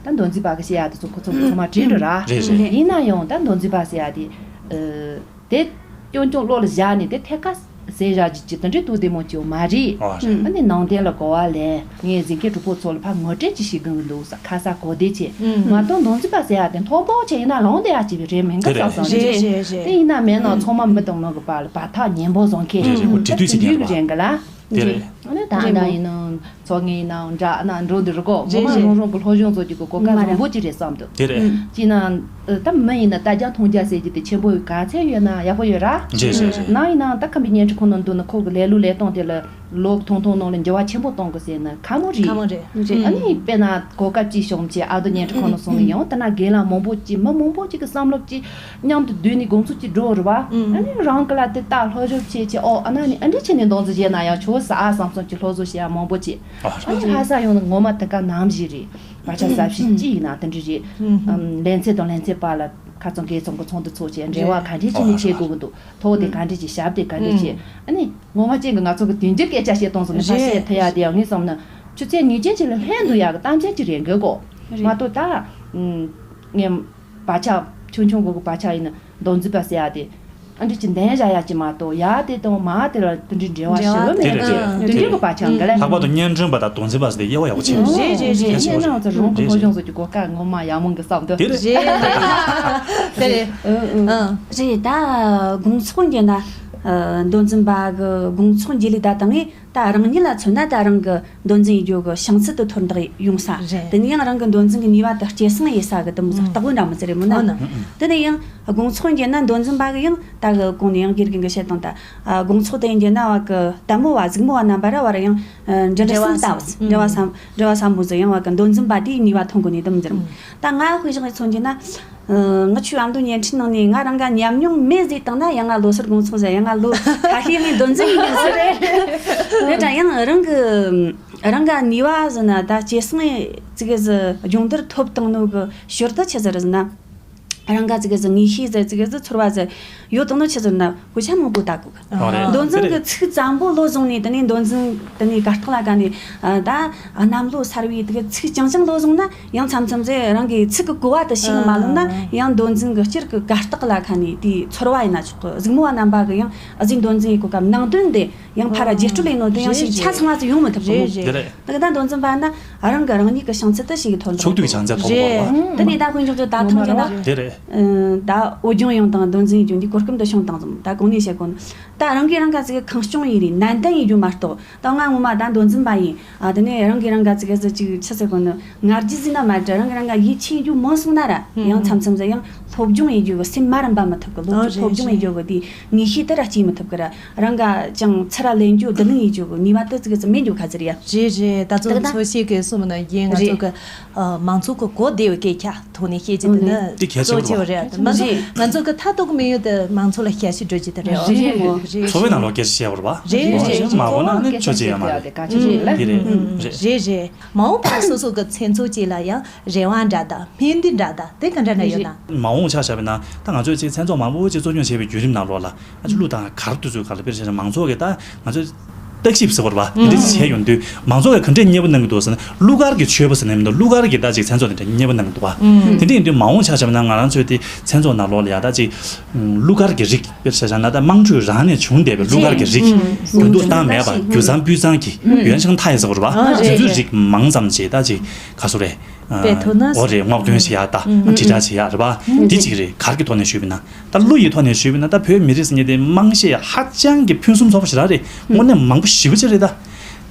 ད་མདོ་འཛིན་པ་གི་བཤད་ཡ་དེ་ཚོ་ཁོ་ཚོ་ཚང་མ་དྲན་འགྲོ་ར། རེད་རེད། ཡིན་ན་ཡང་ད་མདོ་འཛིན་པ་ཟེར་ཡ་དེ་ཨ། དེ་རྐྱང་རྐྱང་བློ་ལ་བཞག་ནས་དེ་ཐད་ཀར་ཟེར་བཞག་རྒྱུ་ཅིག་དེ་འདྲའི་དུས་བདེ་མོ་ཅིག་མ་རེད། ཨ་རེད། ཨ་ནི་ནང་དོན་ལ་གོ་བ་ལེན། ངས་གཟིགས་མཁན་གྲོགས་པོ་ཚོ་ལ་ཕར་ངོ་སྤྲོད་ཅིག་བྱེད་དགོས་ཀྱི་འདུག་ས་ཁ་ས་གོ་བདེ་ཆེ། མ་གཏོགས་མདོ་འཛིན་པ་ཟེར་ཡ་དེ་མཐོ་པོ་བྱས་ཡིན་ན་ལངས་བསྡད་ཡ་ཅིག་རེད་མིན་གི་བསམ་བསམ་ཅིག་རེད་རེད་རེད། དེ་ཡིན་ན་མེད་ན་ཚང་མ་མི་དང་མི་གི་བར་ལ་བར་ཐག་ཉེ་པོ་བཟོ་མཁན། རེད་རེད། ཁོ་འབྲེལ་མཐུད་བྱེད་མཁན་རེད་པ། རེད་འགའ་ལ། དེ་རེད། ཨ་ནི་ད་ཨ་ད་ཡིན་ནའང་ཚོགས་ངེས་ཡིན་ནའང་འདྲ་ཨ་ན་འགྲོ་འདི་རུ་གོ་ངོ་མ་རེད་རང་རང་གི་སློབ་སྦྱོང་བཟོ་རྒྱུ་གི་གོ་སྐབས་མ་རེད། བཟང་པོ་ཅིག་རེད་བསམ་འདུག་དེ་རེད། ཅིག་ན་ཨ་ད་མི་ཡིན་ན་ལྟ་རྒྱ་མཐོང་རྒྱ་ཟེར་རྒྱུ་དེ་ཆེན་པོ་ཡི་ག་ཚད་ཡོད་ན་ཡག་པོ་ཡོད་ར། རེད་རེད་རེད། ནང་ཡིན་ནའང་ད་ཁམས་པའི་བརྙན་འཕྲིན་ཁང་ནང་འདུག་ན་ཁོ་གི་ལས་ལུགས་ལས་སྟངས་དེ་ལ་ལོ་ཐུང་ཐུང་ནང་ལ་འགྱུར་བ་ཆེན་པོ་གཏོང་དགོས་ཟེར་ན་ཁག་མོ་རེད། ཁག་མོ་རེད། རེད། ཨ་ནི་དཔེར་ན་གོ་སྐབས་ཅིག་བྱུང་བྱས་ཨ་མདོ་བརྙན་འཕྲིན་ཁང་ནང་སོང་ནས་ཡང་ད་ན་རྒན་ལགས་མང་པོ་ཅིག་མི་མང་པོ་ཅིག་གི་བསམ་བློ་ཅིག་མཉམ་དུ་བསྡུས་ནས་དགོངས་ཚུལ་གཅིག་སྒྲོག་རེད་བ། ཨ་ནི་རང་གི་ལ་དེ་ལྟ་སློབ་སྦྱོང་བྱེད་ཆེད་ཨོ་ཨ་ན་ནི་ཨ་འདྲ་བྱས་ནས་འདང་ཟིག་བྱས་ན་ཡང་ཆོག་ཟ་ཨ་བསམ་བསམ་གྱི་སློབ་གསོ་བྱེད་ཡ་མང་པོ་བྱེད། ཨ་ནི་ལྷ་ས་ཡོང་ན་ངོ་མ་དེ་ག་ནམ་ཞིག་རེད། བར་ཆ་ཟབ་ཞིག་ཅི་ཡིན་ན་དེ་འདྲ་རེད། ལེ་ཚན་དང་ལེ་ཚན་བར་ལ་ཁ་ཚང་གེ་ཚང་གི་ཚོགས་འདུ་ཚོགས་བྱས་འབྲེལ་བ་ག་འདྲས་བྱས་ནས་བྱེད་དགོས་ཀྱི་འདུག་ཐོག་དེ་ག་འདྲས་བྱས་ཞབས་དེ་ག་འདྲས་བྱས་ཨ་ནི་ངོ་མ་ཅན་གྱི་ང་ཚོ་གི་དེང་དུས་སྐད་ཆ་བཤད་སྟངས་སུ་ནི་ཁ་བཤད་ཐུབ་ཡ་དེ་ཡང་ངས་བསམ་ན་ཆུ་ཚད་ངེས་ཅན་ཅིག་ལ་ལྷན་འདུག་ཡ་གི་གཏམ་བཤད་ཅིག་རེད་འགོད་གོ་མ་གཏོགས་ད། ངས་བག་ཆགས་ཆུང་ཆུང་གི་བག་ཆགས་ཡིན་ན་མདོ་འཛིན་པ་ཟེར་ཡ་དེ། ཨ་འདྲ་ཅིག་འདན་བཞག་ཡ་ཅིག་མ་གཏོགས་ཡ་དེ་དང་མ་དེ་ལ་དེ་འདྲའི་འབྲེལ་བ་ཞེ་པོ་མེད་ཅེས་དེ་འདྲའི་གི་བག་ཆགས་འགའ་ལས། ལྷག་པར་དུ་བརྙན་འཕྲིན་པ་དང་མདོ་འཛིན་པ་ཟེར་དེ་དབྱེ་བ་ཡག་པོ་ཕྱེ་དགོས། རེད་རེད་རེད། རེད་ཤག་རེད་ཤག་རེད། རང་གི་སློབ་སྦྱོང་སོགས་ཀྱི་གོ་སྐབས་ངོ་མ་ཡག་མོ་འགི་བསམ་འདུག་རེད་རེད། རེད་རེད། ཨ་ཨ། རེད། ད་དགོང་ཚོགས་འདི་ན་མདོ་འཛིན་པ་གི་དགོང་ཚོགས་འགྱེད་ལས་ད་དང་ངས། ད་རང་ཉིད་ལ་མཚོན་ན་ད་རང་གི་མདོ་འཛིན་ཡེད་རྒྱུ་གི་བྱང་ཚད་དུ་མཐོར་འདེགས་ཡོང་ས། རེད། དེ་ནས་ཡང་རང་གི་མདོ་འཛིན་གི་ནུས་པ་དེ་སྐྱེད་སྲིང་ཡེད་ས་གི་དུམ་བུ་ཟིག་རྟག་བུ་འདྲ་མོ་ཟིག་རེད་མོ་ན། ཨོ་ན། དེ་ནས་ཡང་དགོང་ཚོགས་འགྱེད་ན་མདོ་འཛིན་པ་གི་ཡང་ད་གི་གོང་ནས་ཡང་དགེ་རྒན་གི་བཤད་སྟངས་ད། དགོང་ཚོགས་དེ་འགྱེད་ན་བ་གི་ལྟད་མོ་བ་གཟིགས་མོ་བ་རྣམ་པ་ར་བ་ར་ཡང་འབྲེལ་བ་སམ་ལྟ་བུ་ཟིག་འབྲེལ་བ་སམ་འབྲེལ་བ་སམ་བུ་ཟིག་ཡང་བ་གི་མདོ་འཛིན་པ་དེའི་ནུས་པ་ཐོན་གི་ནས་དུམ་ཟིག་རེད་མོ། ད་ང་དཔེ་བཞག་ནས་མཚོན་རྒྱུ་ན། ང་ཆོའི་ཨ་མདོ་བརྙན་འཕྲིན་ནང་ནས་ང་རང་ག་ཉམས་མྱོང་མེད་ཟེར་བཏང་ན་ཡང་ང་ལོ་སར་དགོང་ཚོགས་ཟེར་ཡང་ང་ལོ་ཁ་ཤས་ནས་མདོ་འཛིན་ཡིན་ཟེར་རེད། དེ་འདྲ་ཡང་རང་གི་རང་ག་ནུས་པ་ཟེར་ན་ད་སྐྱེད་སྲིང་ཙི་གེ་ཟིག་སྦྱོང་བརྡར་ཐོབ་བཏང་ནོ་གི་ཞོར་དུ་ཆི་ཟེར་ཟེར་ན། རང་ག་ཙི་གེ་ཟིག་ངེས་ཤེས་ཟེར་ཙི་གེ་ཟིག་ཚོར་བ་ཟེར་ཡོད་དང་ནོ་ཆི་ཟེར་ན་དཔེ་ཆ་མང་པོ་ལྟ་དགོས་གི། ཨོ་རེད། མདོ་འཛིན་གི་ཚིག་ཙམ་པོ་བློ་བཟུང་ནས་དེ་ནས་མདོ་འཛིན་དེ་ནས་གར་སྟེགས་ལ་ག་ནས་ད་གནམ་ལོ་གསར་བའི་དེ་གི་ཚིག་རྐྱང་རྐྱང་བློ་བཟུང་ན་ཡང་མཚམས་མཚམས་ཟེར་རང་གི་ཚིག་གི་གོ་བ་དེ་ཤེས་གི་མ་ལོན་ན་ཡང་མདོ་འཛིན་གི་སྤྱིར་གི་གར་སྟེགས་ལ་ག་ནས་དེའི་ཚོར་བ་ཡིན་ན་ཆོག་གི། གཟིགས་མོ་བ་རྣམ་པ་གི་ཡང་ཨ་ཟིག་མདོ་འཛིན་གི་གོ་སྐབས་ནང་དོན་དེ་ཡང་ཕར་ར་རྒྱས་སྤྲོས་ལས་ནོ་དེ་ཡང་ཞིག་ཆ་ཚང་བ་ཚོ་ཡོང་མི་ཐུབ་གི་མོ། རེད་རེད། དེ་གི་ད་མདོ་འཛིན་པ་ན་རང་གི་རང་ཉིད་ཀྱི་བྱང་ཚད་དེ་ཞིག་གི་ཐོན་ཕྱོགས་བསྡུས་བྱང་ཚད་ཐོབ་དགོས་པ། དེ་ནས་ད་དཔེ་འཇོག་ཚོད་ད་ཐུང་ཅན་ན། དེ་རེད། ད་འོ་སྦྱོང་ཡང་དང་མདོ་འཛིན་ཡིན་རྒྱུ་འདི་གོ་སྐབས་འདི་བྱུང་དང་ཙམ་ད་གོང་ནས་བཤད་གོ་ནི། ད་རང་གིས་རང་ག་ཚིག་གི་ཁེངས་སྐྱུང་ཡིན་རེད་ནན་ཏན་ཡིན་རྒྱུ་མ་གཏོགས་ད་ང་ངོ་མ་ད་མདོ་འཛིན་པ་ཡིན། ཨ་དེ་ནས་རང་གིས་རང་ག་ཚིག་གི་ཚིག་ཅིག་ཆི་ཟེར་གོ་ནི་ང་རྒྱུ་ཟིན་ན་མ་འདྲ་རང་གིས་རང་ག་ཡིད་ཆེས་རྒྱུ་མང་སོང་ན་ར་ཡང་མཚམས་མཚམས་ཟེར་ཡང་སློབ་སྦྱོང་ཡིན་རྒྱུ་གི་སེམས་མ་རན་པ་མི་ཐུབ་གི། སློབ་སློབ་སྦྱོང་ཡིན་རྒྱུ་གི་དེ་ངེས་ཤེས་དེ་ར་སྐྱེ་མི་ཐུབ་གི་ར། རང་ག་ཅང་ཚུར་ལེན་རྒྱུ་བསྡུ་ལེན་ཡིན་རྒྱུ་གི་ནུས་པ་དེ་ཙི་གི་ཙི་མེད་རྒྱུ་ག་ཚོད་རེད་ཡ། རེད་རེད། ད་ཚོ་ད་ད་འཚོ་བྱེད་ཀྱི་གསུམ་ན་རྒན་ང་ཚོ་གི་མང་ཚོགས་ཀྱི་གོ་བདེ་བའི་སྐད་ཆ་ཐོག་ནས་བཤད་རྒྱུ་དེ་ནི་དེ་གལ་ཆེ་གཙོ་ཆེ་བ་བ་རེད། མ་གཏོགས་ང་ཚོ་གི་མཐའ་གཏོགས་མི་ཡོད་དེ་མང་ཚོགས་ལ་ཞབས་ཞུ་སྒྲུབ་རྒྱུ་དེ་རེད། རེད་མོ། འཚོ་བའི་ནང་ལོགས་སྐད་ཆ་བཤད་བར་བ། རེད་རེད། མ་གོ་ན་ནི་ཆོས་ཅི་ཡང་མ་རེད། དེ་རེད་རེད། མ་འོངས་པར་སོ་སོ་གི་མཚན་ཚོགས་ཅིག་ལ་ཡང་རེ་བ་འདྲ་དང་སྨོན་འདུན་འདྲ་དང་དེ་ག་འདྲ་འདྲ་ཡོད་ན། མ་འོངས་ཆ་བཞག་པ་ན་ད་ང་ཚོས་ཅིག་མཚན་ཚོགས་མང་པོ་ཅིག་གཙོ་སྐྱོང་བྱས་པའི་བརྒྱུད་རིམ་ནང་ལོགས་ལ། ཨ་ཅེ་གླུ་དང་གར་དུས་ཚོད་ག་ལ་དཔེར་བཞག་ན་མང་ཚོགས་ཀྱི་ད་ང་ཚོས་བརྟག་ཞིབ་ཟེར་བ་རེད་བ། དེ་འདྲ་ཅིག་བྱས་ཡོང་དུས་མང་ཚོགས་ཀྱིས་ག་འདྲས་མཉེས་པོ་གནང་གི་འདུག་ཟེར་ན་གླུ་གར་གྱི་ཆོས་པ་ཟེར་ནས་མི་འདུག་གླུ་གར་གྱི་ད་ཅིག་མཚན་ཚོགས་དེ་འདྲ་མཉེས་པོ་གནང་གི་འདུག་བ། དེ་འདྲ་ཡིན་དུས་མ་འོངས་ཆ་བཞག་ན་ང་རང་ཚོའི་དེ་མཚན་ཚོགས་ནང་ལོགས་ལ་ཡ་ད་ཅིག་གླུ་གར་གྱི་རིགས་དཔེར་བཞག་ན་ད་དམངས་ཁྲོད་རང་ནས་བྱུང་བསྡད་པའི་གླུ་གར་གྱི་རིགས་རྒྱུན་དུ་བཏང་མེད་པ་རྒྱུ་མཚན་སྤུས་གཙང་གི་ཡོན་ཤིང་མཐའ་ཡས་ཟེར་བ་རེད་བ། དེ་ཚོའི་རིགས་མང་ཙམ་ཅིག་ད་ཅིག་ག་ཚོད་རེད། སྤེལ་ཐུབ་ན། འོ་རེད། སྔོག་འདོན་བྱེད་ཡག་དང་དྲིལ་བསྒྲགས་བྱེད་ཡག་རེད་པ། དེ་གཅིག་རེད། གར་གྱི་ཐོག་ནས་ཞུས་པ་ན་ད་གླུ་ཡི་ཐོག་ནས་ཞུས་པ་ན་ད་བོད་མི་རིགས་ཟེར་མཁན་དེ་རྨང་གཞི་ཧ་ཅང་གི་ཕུན་སུམ་ཚོགས་པ་ཞིག་རང་རེད། དངོས་གནས་མང་པོ་ཞེ་པོ་ཅིག་རེད་ད།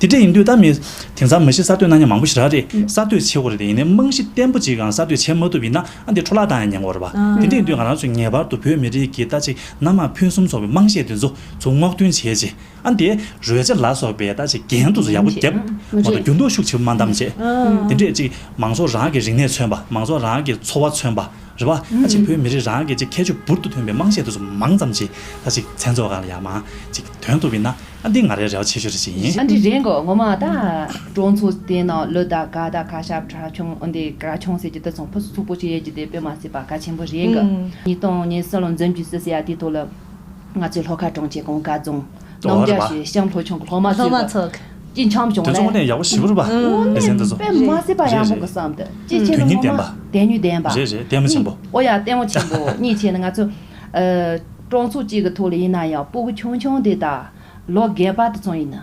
དེ་འདྲ་ཡིན་དུས་ད་མི་དེང་སང་མི་གཤིས་གསར་གཏོད་གནང་མཁན་མང་པོ་ཞིག་རང་རེད། གསར་གཏོད་བྱེད་དགོས་རེད་དེ་ཡིན་ནའི་རྨང་གཞི་བརྟན་པོ་ཅིག་གང་གསར་གཏོད་བྱེད་མ་ཐུབ་ཡིན་ན་ཨ་འདི་འཕྲོ་བརླག་བཏང་ཡ་ཉེན་ཁ་རེད་པ། དེ་འདྲ་ཡིན་དུས་ང་རང་ཚོས་ངེས་པར་དུ་བོད་མི་རིགས་ཀྱི་ད་ཅིག་སྣ་མང་ཕུན་སུམ་ཚོགས་པའི་རྨང་གཞི་དེ་ཚོ་ཚུར་སྔོག་འདོན་བྱས་རྗེས། ཨ་འདི་རོལ་ཆ་ལ་སོགས་པའི་ད་ཅིག་འགན་དུ་ཚོ་ཡག་པོ་རྒྱབ་མ་གཏོགས་འགྱུར་ལྡོག་ཤུགས་ཆེ་བོ་མ་བཏང་བྱས། དེ་འདྲས་ཅིག་མང་ཚོགས་རང་གི་རིག་གནས་མཚོན་པ་མང་ཚོགས་རང་གི་འཚོ་བ་མཚོན་པ་རེད་པ། ཨ་ཅིག་བོད་མི་རིགས་རང་གི་ཅིག་ཁྱད་ཆོས་འབུར་དུ་ཐོན་པའི་རྨང་གཞི་དེ་ཚོ་མང་ཙམ་ཅིག་ད་ཅིག་མཚན་ཚོགས་སྒང་ལ་ཡར་མར་ཅིག་ཐོན་ཐུབ་པ་ཡིན་ན་ཨ་འདི་ང་རའི་རེ་བ་ཆེ་ཤོས་རེ་ཞིག་ཡིན། ཨ་འདི་རེད་གོ་ངོ་མ་ད་གྲོང་ཚོ་དེ་ནང་གླུ་དང་གར་དང་ཁ་ཤགས་གར་ཆུང་ཨ་འདི་གར་ཆུང་ཟེར་གྱི་དེ་ཚོ་ཕུན་སུམ་ཚོགས་པོ་ཅིག་ཡོད་ཀྱི་དེ་དཔེ་མ་སྲིད་པ་གལ་ཆེན་པོ་རེད་གོ། ཉིས་སྟོང་ཉེར་གསུམ་ལོ་འཛིན་རྒྱུ་སྲིད་ཟེར་ཡ་དེ་ཐོག་ལ། ང་ཚོའི་ལྷོ་ཁ་གྲོང་ཁྱེར་གོང་དཀར་རྫོང་། ཨོ་རྣམ་རྒྱལ་རེད་པ། ཞེས་ཤམ་ལྷོ་ཆུང་གི་སློབ་མ་སློབ་མ་ཚོ། ཚོ་གཅིག་འཆམ་བྱུང་དེ་ཚོ་ལས། དངོས་གནས་ཡག་པོ་ཞེ་པོ་རེད་པ། དེ་ཚོ་དཔེ་མ་སྲིད་པ་ཡག་པོ་གི་བསམ་དུ་གཅིག་བྱས་ན་དོན་སྙིང་ངོ་མ་ལྡན་པ། དད་ནུས་ལྡན་པ། རེད་རེད་ལྟད་མོ་ཆེན་པོ། ཨོ་ཡ་ལྟད་མོ་ཆེན་པོ་གཉིས་བྱས་ན་ང་ཚོ། གྲོང་ཚོ་གཅིག་གི་ཐོག་ལ་ཡིན་ན་ཡང་སྤུ་གུ་ཆུང་ཆུང་དེ་དང་། ལོ་བརྒལ་བ་དེ་ཚོ་ཡིན་ན།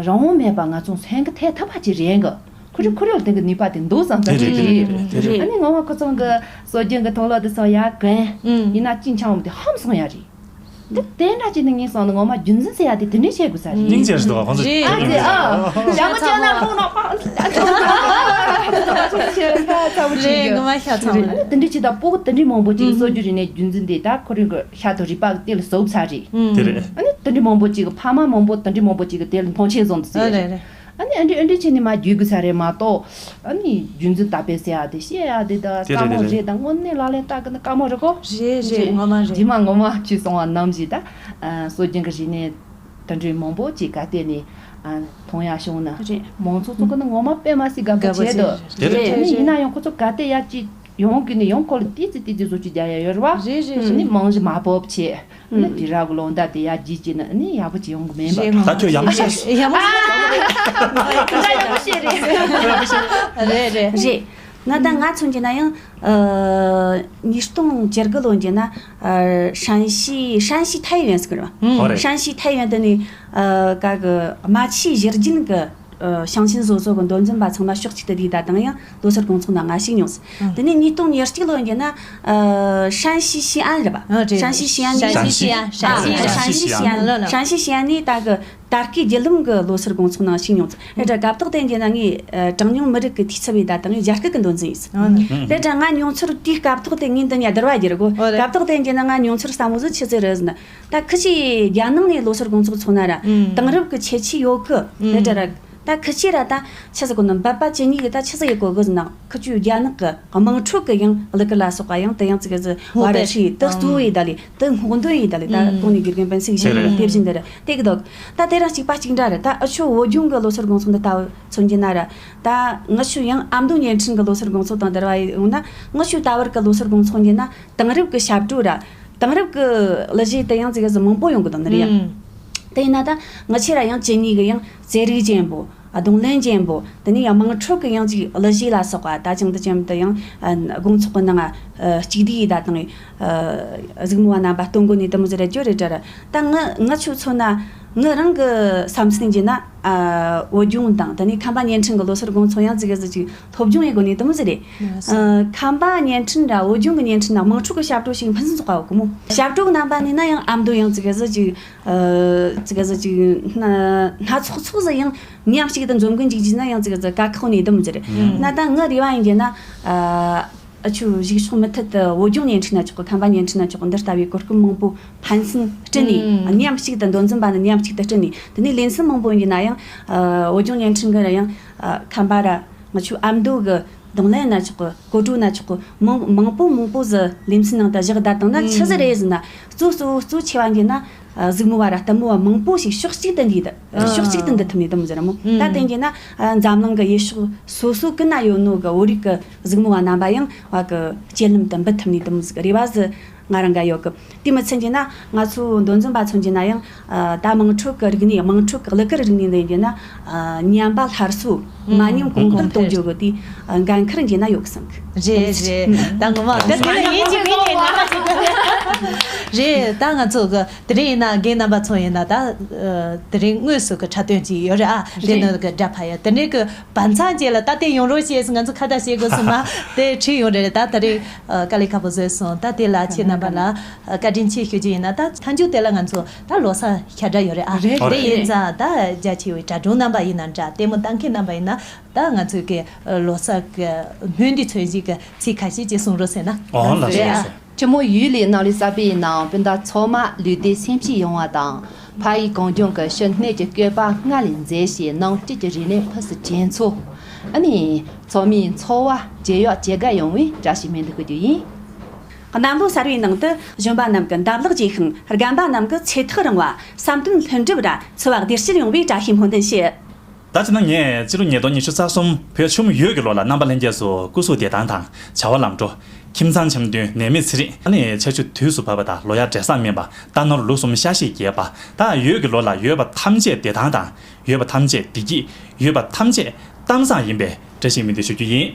རང་དབང་མེད་པ་ང་ཚོ་སེམས་ཀྱི་ཐད་ཐབས་པ་ཅིག་རེད་གི། ཁོ་རེ་ཁོ་རེ་ལ་དེ་གི་ནུས་པ་དེ་འདུག་བསམ་ས་དེ་རེད་དེ་རེད་དེ་རེད། ཨ་ནི་ངོ་མ་ཁོ་ཚོ་གི་སྲོལ་རྒྱུན་གི་དུག་ལོག་དེ་ཚོ་ཡར་གོན། ཡིན་ན་གཅིག་འཆམ་དེ་ཧམ་སོང་ཡ་རེད། འདི་དེ་འདྲ་ཅིག་ནི་ངས་སོང་ནི་ངོ་མ་རྒྱུན་འཛིན་ཟེར་ཡ་དེ་དེ་འདྲས་བྱེད་དགོས་ས་རེད། སྙིང་རྗེ་ཞིག་འདུག་ག་ཁོང་ཚོ་ཨ་ཙི་ཨ། ཞྭ་མོ་བཅོས་ན་ཁོང་ནང་པང་ལ་ཚ་བོ་ཅིག་རེད། ངོ་མ་ཤ་ཚ་བོ་རེད། དེ་འདྲས་ཅིག་དང་སྤུ་གུ་དེ་འདྲས་མང་པོ་ཅིག་སྲོལ་རྒྱུན་རིག་གནས་རྒྱུན་འཛིན་དེ་ད་ཁོ་རང་གི་ཤ་དང་རུས་པ་གི་དེ་ལ་ཟུག་ཚ་རེད། དེ་རེད། ཨ་ནི་དེ་འདྲས་མང་པོ་ཅིག་གི་ཕ་མ་མང་པོ་དེ་འདྲས་མང་པོ་ཅིག་གི་དེ་ལ་མཐོང་ཆེན་བཟུང་དུ་ཟེར་རེད། ཨ་ནི་ཨ་འདྲི་ཨ་འདྲི་བྱས་ནས་མར་བརྒྱུད་དགོས་ས་རེད་མ་གཏོགས། ཨ་ནི་རྒྱུན་འཛིན་དར་སྤེལ་ཟེར་ཡ་དེ་བཤད་ཡ་དེ་དང་དེ་རེད་དཀའ་མོ་དེ་རེད། རེད་ད་དངོས་གནས་ལག་ལེན་བསྟར་གི་ན་དཀའ་མོ་རེད་གོ། རེད་རེད། རྗེས་མ་ངོ་མ་རྗེས་མ་ངོ་མ་ཁྱོད་གསུངས་པ་ནང་བཞིན་ད། སྲོལ་རྒྱུན་གྱི་རིག་གནས་དེ་འདྲའི་མང་པོ་ཅིག་ག་བལྟས་ནས་མཐོང་ཡ་བྱུང་ན། རེད། མང་ཚོགས་ཚོ་གི་ན་ངོ་མ་དཔེ་མ་སྲིད་དགའ་པོ་བྱེད་འདུག་དེ་རེད། ཨ་ནི་ཡིན་ན་ཡང་ཁོ་ཚོ་ག་བལྟས་ཡ་ཅིག་ཡོང་གི་ནི་ཡང་ཁོ་ལ་ཏི་ཙི་ཏི་ཙི་བཟོ་ཅིག་རྒྱག་ཡ་ཡོད་རེད་བ། རེད་རེད། ཨ་ནི་རྨང་གཞི་མ་བབས་བྱས། ནི་དེ་ར་གི་ལོ་ཟླ་དེ་ཡར་རྒྱས་ཀྱི་ནི་ནི་ཡག་པོ་ཅིག་ཡོང་གི་མིན་པ། ད་ཁྱོད་ཡག་པོ་བཤད་སོང་། ཡག་པོ་བཤད་རེད། རེད་རེད། ང་ད་ང་མཚོན་གྱི་ན་ཡང་ཉིས་སྟོང་བཅུ་དགུ་ལོ་འདི་ན་ཧྲན་ཞི་ཧྲན་ཞི་ཐའེ་ཡོན་ཟེར་གི་རེད་བ། ཧོ་རེད། ཧྲན་ཞི་ཐའེ་ཡོན་དེ་ནས་ག་གི་རྨ་ཆུའི་ཞི་རྒྱུན་གི་ཞིང་ཆེན་བཟོ་ཚོགས་ཀྱི་མདོ་འཛིན་པ་ཚང་མ་ཕྱོགས་གཅིག་ཏུ་བསྡུས་ད་དང་ཡང་ལོ་སར་དགོང་ཚོགས་ནང་ང་ཞུགས་མྱོང་ཟེར། དེ་ནས་ཉིས་སྟོང་ཉེར་གཅིག་ལོ་འདི་ན་ཧྲན་ཞི་ཞི་ཨན་རེད་བ། ཧྲན་ཞི་ཞི་ཨན། ཧྲན་ཞི་ཞི་ཨན། ཧྲན་ཞི་ཞི་ཨན། ཧྲན་ཞི་ཞི་ཨན་ནས་ད་གི་ད་སྐུའི་བརྒྱུད་ལམ་གྱི་ལོ་སར་དགོང་ཚོགས་ནང་ཞུགས་མྱོང་ཚེ། ཨེ་ད་སྐབས་ཐོག་དེ་འདི་ན་ངས་གྲངས་ཉུང་མི་རིགས་ཀྱི་འཐུས་ཚབ་ཡིན་ད་དང་རྒྱ་སྐད་ཀྱི་མདོ་འཛིན་ཡིན། དེ་ད་ང་མྱོང་ཚོར་དེའི་སྐབས་ཐོག་དེ་ངས་འདི་ནས་བསྡུར་བ་བརྒྱབ་གོ། སྐབས་ཐོག་དེ་འདི་ན་ང་མྱོང་ཚོར་ཟབ་མོ་ཟིག་ཆི་ཟིག་རེད་ཟེར་ན། ད་ཁི་ཆོས་རྒྱ་ནང་ནས་ལོ་སར་དགོང་ཚོགས་ཚོགས་ན་ར་དེང་རབས་ཀྱི་ཁྱད་ཆོས་ཡོད་གི། དེ་ད་ར་ད་ཁི་ཆོས་ར་ད་ཆི་ཟིག་གོ་ན་འབད་པ་ཇི་སྙེད་ཀྱི་ད་ཆི་ཟིག་ཡོད་གོ་གི་ཟེར་ན། ཁི་ཆོས་རྒྱ་ནག་གི་དམངས་ཁྲོད་ཀྱི་ཡང་གླུ་གར་ལ་སོགས་པ་ཡང་དེ་ཡང་ཙི་གེ་ཟིག་བ་ར་ཧྲི་དེ་གཙོ་བོ་ཡིན་ད་ལི་དེ་སྔོག་འདོན་ཡིན་ད་ལི་ད་གོང་ནས་དགེ་རྒན་པན་སིག་བཞིན་དེ་བཞིན་དེ་ར་དེ་གི་འདུག་ད་དེ་རིང་གཅིག་པ་གཅིག་འདྲ་རེད། ད་ཨ་ཆོ་བོད་ལྗོངས་ཀྱི་ལོ་སར་དགོང་ཚོགས་འདི་ལྟ་བུ་མཚོན་གྱི་ན་ར། ད་ང་ཆོ་ཡང་ཨ་མདོ་བརྙན་འཕྲིན་གྱི་ལོ་སར་དགོང་ཚོགས་དང་བསྡུར་བ་ཡོང་ན། ང་ཆོ་ད་བར་གྱི་ལོ་སར་དགོང་ཚོགས་འདི་ན་དེང་རབས་ཀྱི་ཞབས་བྲོ་ར་དེང་རབས་ཀྱི་གླུ་གཞས་དེ་ཡང་ཙི་གེ་ཟིག་མང་པོ་ཡོང་གི་འདུག་ནི་རེད་ཡ། དེ་ཡིན་ན་ད་ང་ཆོས་ར་ཡང་ཇི་སྙེད་ཀྱི་ཡང་རྩེད་རིགས་ཅན་པོ། རྡུང་ལེན་ཅན་པོ། དེ་ནས་ཡང་དམངས་ཁྲོད་ཀྱི་ཡང་ཅིག་གླུ་གཞས་ལ་སོགས་པ་ད་ཅང་དུ་ཅང་དུ་ཡང་དགོང་ཚོགས་ཀྱི་ནང་གཅིག་བསྡུས་ཡིན་ད་དང་། གཟིགས་མོ་བ་རྣམ་པ་སྟོན་གོ་ནས་དེ་མོ་ཟིག་རེད་རྒྱུ་རེད་དྲ་ར། ད་ང་ང་ཆོ་མཚོན་ན་ང་རང་གི་བསམ་ཚུལ་ཡིན་ན། བོད་ལྗོངས་དང་དེ་ནས་ཁམས་པ་བརྙན་འཕྲིན་གྱི་ལོ་སར་དགོང་ཚོགས་ཡང་ཙི་གེ་ཟིག་ཅིག་སློབ་སྦྱོང་ཡེད་གོ་ནས་དེ་མོ་ཟིག་རེད། ཁམས་པ་བརྙན་འཕྲིན་ར་བོད་ལྗོངས་ཀྱི་བརྙན་འཕྲིན་ན་དམངས་ཁྲོད་ཀྱི་ཞབས་བྲོ་ཞིག་ཕུན་སུམ་ཚོགས་པ་ཡོད་གི་མོ། ཞབས་བྲོ་གི་རྣམ་པ་ནས་ན་ཡང་ཨ་མདོ་ཡང་ཙི་གེ་ཟིག་ཅིག་ཙི་གེ་ཟིག་ཅིག་སྣ་སྣ་ཚོགས་ཚོགས་ཟིག་ཡང་མཉམ་གཅིག་ཏུ་འཛོམས་གིན་འཇུག་རྒྱུ་ན་ཡང་ཙི་གེ་ཟིག་དཀའ་ཁག་ནས་དེ་མོ་ཟིག་རེད། ན་ད་ངའི་རེ་བ་ཡིན་རྒྱུ་ན། ཨ་ཆོ་གཞུག་ཕྱོགས་མུ་མཐུད་དུ་བོད་ལྗོངས་བརྙན་འཕྲིན་ན་ཆོག་གི། ཁམས་པ་བརྙན་འཕྲིན་ན་ཆོག་གི། འདི་ལྟ་བུའི་གོ་སྐབས་མང་པོ་ཕན་ཚུན་སྤྲད་ནས། མཉམ་གཅིག་ཏུ་མདོ་འཛིན་པ་ནི་མཉམ་གཅིག་ཏུ་སྤྲད་ནས། དེ་ནས་ལེ་ཚན་མང་པོ་ཡིན་རྒྱུ་ན་ཡང་། ཨ་བོད་ལྗོངས་བརྙན་འཕྲིན་གི་ར་ཡང་། ཨ་ཁམས་པ་ར་ང་ཆོ་ཨ་མདོ་གི་རྡུང་ལེན་ན་ཆོག་གི། གོ་སྒྲིག་ན་ཆོག་གི། མང་མང་པོ་མང་པོ་ཟིག་ལེ་ཚན་ནང་དུ་བཞག་བསྡད་བཏང་ན་ཆི་ཟིག་རེད་ཟེར་ན། གཙོ་གཙོ་གཙོ་ཆེ་བ་འདི་ན་གཟིགས་མོ་བ་ར་ལྟད་མོ་བ་མང་པོ་ཞིག་ཕྱོགས་གཅིག་ཏུ་འདུས་ཏེ། ཕྱོགས་གཅིག་ཏུ་འདུ་ཐུབ་ནས་དེ་མོ་ཟིག་ར་མོ། ད་དེ་འདི་ན་འཛམ་གླིང་གི་ཡུལ་ཕྱོགས་སོ་སོ་ཀུན་ན་ཡོད་ནོ་གི་བོད་རིགས་ཀྱི་གཟིགས་མོ་བ་རྣམ་པ་ཡང་བ་གི་སྤྱན་ལམ་དུ་འབུད་ཐུབ་ནས་དེ་མོ་ཟིག་རེ་བ་ཟིག་ང་རང་ག་ཡོད་གི། དེ་མི་ཚད་འདི་ན་ང་ཚོ་མདོ་འཛིན་པ་མཚོན་གྱི་ན་ཡང་། ད་དམངས་ཁྲོད་ཀྱི་རིག་གནས། དམངས་ཁྲོད་ཀྱི་གླུ་གར་རིག་གནས་འདི་ཡིན་ན། ཉམས་པ་སླར་གསོ། མ་ཉམས་གོང་འཕེལ་གཏོང་རྒྱུ་གི་དེ་འགན་འཁུར་འདི་ན་ཡོད་གི་བསམ་གི། རེད་རེད། ད་ངོ་མ་ད་དེ་ཡིན་གཅིག་མིན་གཅིག་རེད། ད་ང་ཚོ་གི་དེ་རིང་ཡིན་ན་རྒན་རྣམ་པ་ཚོ་ཡིན་ན་ད་དེ་རིང་དངོས་སུ་གི་འཁྲབ་སྟོན་ཅིག་ཡོད་རེད་ཨ། དེ་ནི་གི་སྒྲ་ཕབ་ཡ་དེ་འདྲའི་གི་བར་མཚམས་རྗེས་ལ་ད་དེ་ཡོང་རོགས་བྱས་ང་ཚོ་ཁ་བརྡ་བྱེད་དགོས་སོང་ན་དེ་ཁྲིད་ཡོང་རེད། ད་དེ་རིང་དཀའ་ལས་ཁག་པོ་བཟོས་སོང་། ད་དེ་ལ་ཁྱེད་རྣམ་པ་ལ། བཀའ་དྲིན་ཆེ་ཞུ་རྒྱུ་ཡིན་ན། ད་མཐའ་མཇུག་དེ་ལ་ང་ཚོ་ད་ལོ་གསར་ཤར་བསྒྲགས་ཡོད་རེད་ཨ། རེད། དེ་ཡིན་ཙང་ད་རྒྱ་ཆེ་བའི་དྲ་གྲོགས་རྣམ་པ་ཡིན་ན་འདྲ། ལྟད་མོ་ལྟ་མཁན་རྣམ་པ་ཡིན་ན་ད་ང་ཚོའི་གི་ལོ་གསར་གི་སྨོན་འདུན་མཚོན་བྱེད་ཀྱི་ཚིག་ཁ་ཤས་ཅིག་གསུང་རོགས་ཟེར་ན། ཨོ་ལགས་སོ། ལགས་སོ། ཆུ་མོ་ཡུལ་ལས་ནང་ལས་གསར་པའི་ནང་སྤུན་ཟླ་ཚང་མ་ལུས་བདེ་སེམས་སྐྱིད་ཡོང་བ་དང་། ཕ་ཡུལ་གངས་ལྗོངས་ཀྱི་ཕྱི་སྣོད་ཀྱི་བཀོད་པ་སྔར་ལས་མཛེས་ཤིང་ནང་བཀྲིས་ཀྱི་རིག་གནས་ཕུན་སུམ་ཇེ་ཚོགས། ཨ་ནི་ཚང་མའི་འཚོ་བ་ཇེ་ཡག་ཇེ་དགའ་ཡོང་བའི་བཀྲ་ཤིས་སྨོན་འདུན་ཞུ་རྒྱུ་ཡིན། གནམ་ལོ་གསར་བའི་ནང་དུ་གཞོན་པ་རྣམས་ཀྱི་འདབ་ལག་རྒྱས་ཤིང་། རྒན་པ་རྣམས་ཀྱི་ཚེ་ཐག་རིང་བ། བསམ་དོན་ལྷུན་གྲུབ་ར་འཚོ་བ་བདེ་སྐྱིད་ཡོང་བའི་བཀྲ་ཤིས་སྨོན་འདུན་ཞུ། ད་ཅི་ན་ངས་སྤྱི་ལོ་ཉིས་སྟོང་ཉི་ཤུ་རྩ་གསུམ་བོད་ཆུ་མོ་ཡུལ་གྱི་ལོ་ལ་རྣམ་པ་ལྷན་རྒྱས་སུ་སྐུ་གཟུགས་བདེ་ཐང་དང་། བྱ་བ་ལམ་འགྲོ། ཁྱིམ་ཚང་འཆམ་མཐུན། ནད་མེད་ཚེ་རིང་། ཨ་ནི་ཆར་ཆུ་དུས་སུ་བབས་པ་དང་། ལོ་ཡག་འབྲས་བཟང་སྨིན་པ། རྟ་ནོར་ལུག་གསུམ་ཤ་ཤེད་རྒྱས་པ། ད་ཡུལ་གྱི་ལོ་ལ་ཡོད་པ་ཐམས་ཅད་བདེ་ཐང་དང་། ཡོད་པ་ཐམས་ཅད་བདེ་སྐྱིད། ཡོད་པ་ཐམས་ཅད་གཏམ་བཟང་ཡིན་པའི་བཀྲ་ཤིས་སྨོན་འདུན་ཞུ་རྒྱུ་ཡིན།